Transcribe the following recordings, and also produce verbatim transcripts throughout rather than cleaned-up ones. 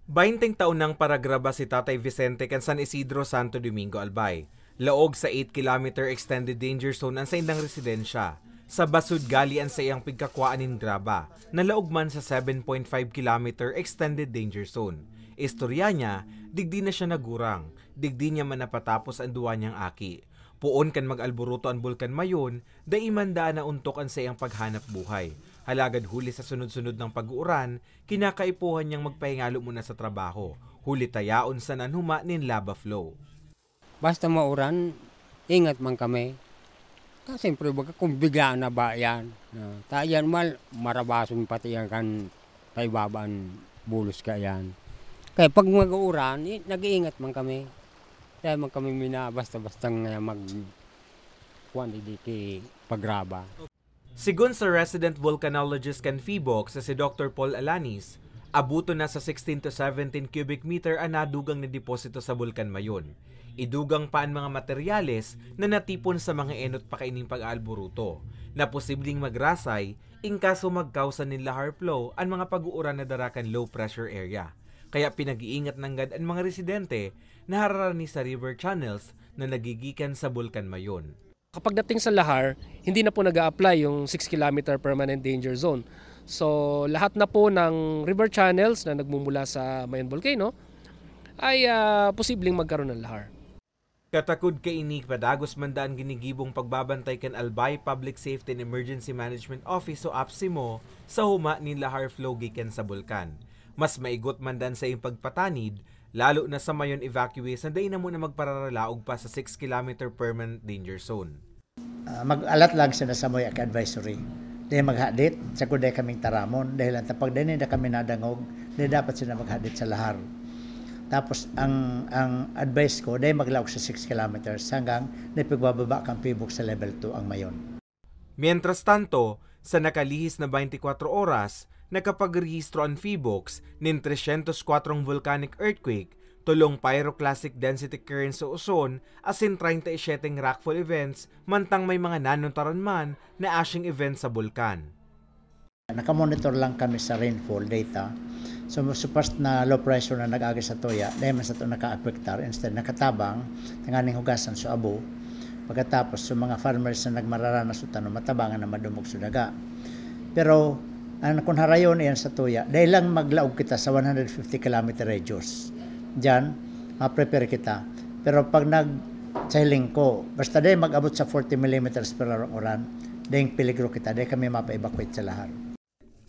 Bainteng taon nang paragraba si Tatay Vicente kan San Isidro, Santo Domingo, Albay. Laog sa eight kilometer extended danger zone an saindang residensya. Sa Basud gali an saiyang pigkakwaan nin graba, na laog man sa seven point five kilometer extended danger zone. Istorya niya, digdi na siya nagurang, digdi niya man napatapos an duwa niyang aki. Poon kan mag-alboroto an Bulkan Mayon, dai man daan naontok an saiyang paghanap buhay. Halagad huli sa sunod-sunod nang pag-uuran, kinakaipuhan niyang magpahingalo muna sa trabaho, huli ta yaon sana an huma nin lava flow. Basta mauran, ingat man kami. Ta siyempre, baga kung biglaan na ba yan? Ah, ta yan mal, marabason pati yan kan paibaba an bulos ka yan. Kaya pag mag-uuran, i-, nag-iingat man kami. Kaya man kami mina basta-basta nga mag-, kuwan, di, di ki pagraba. Sigon sa resident volcanologist kan PHIVOLCS na si Doktor Paul Alanis, abuton na sa sixteen to seventeen cubic meter an nadugang na deposito sa Bulkan Mayon. Idugang pa an mga materyales na natipon sa mga enot pakaining pag-aalburuto, na posibleng magrasay in kaso magkausa nin lahar flow an mga pag-uuran na dara kan low pressure area. Kaya pinag-iingat nanggad an mga residente na hararani sa river channels na nagigikan sa Bulkan Mayon. Kapag dating sa lahar, hindi na po nag-a-apply yung six kilometer permanent danger zone. So, lahat na po ng river channels na nagmumula sa Mayon Volcano ay, ah, posibleng magkaroon ng lahar. Katakod kaini, padagos man daan ginigibong pagbabantay kan Albay Public Safety and Emergency Management Office o APSEMO sa huma nin lahar flow gikan sa bulkan. Mas maigot man daan sa iyong pagpatanid, lalo na sa Mayon evacuees na dai na muna magpararalaog pa sa six kilometer permanent danger zone. Ah, mag-alat lang sila sa Moyak Advisory. Dai maghadit, sagkod dai kaming taramon, dahil ang tapag dai nila kami nadangog, dai dapat sila maghadit sa lahar. Tapos, ang, ang advice ko, dai maglaog sa six kilometers hanggang dai pagbababa kang PHIVOLCS sa level two ang Mayon. Mientras tanto, sa nakalihis na twenty-four oras, nakapagrehistro an PHIVOLCS nin tresyentos kwatrong volcanic earthquake, tolong pyroclastic density currents o uson, asin treinta y siete rockfall events, mantang may mga nanotaran man na ashing event sa bulkan. Nakamonitor lang kami sa rainfall data. So, sa past na low pressure na nag-agi sa tuya, dai man sato nakaapektar, instead nakatabang, tanganing hugasan sa abo. Pagkatapos, sa mga farmers na nagmararanas o tanom, matabangan na madumog sa daga. Pero, ang kun harayon iyan sa tuya, dai lang maglaog kita sa one hundred fifty kilometer radius. Diyan, ma-prepare kita. Pero pag nag-, sa Hilingco, basta dai mag-abot sa forty millimeters per hour ang uran, daing peligro kita, dai kami mapa-evacuate sa lahar.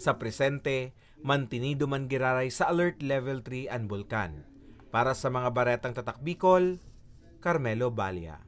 Sa presente, mantinido man giraray sa Alert Level three an bulkan. Para sa mga baretang Tatak Bicol, Carmelo Balia.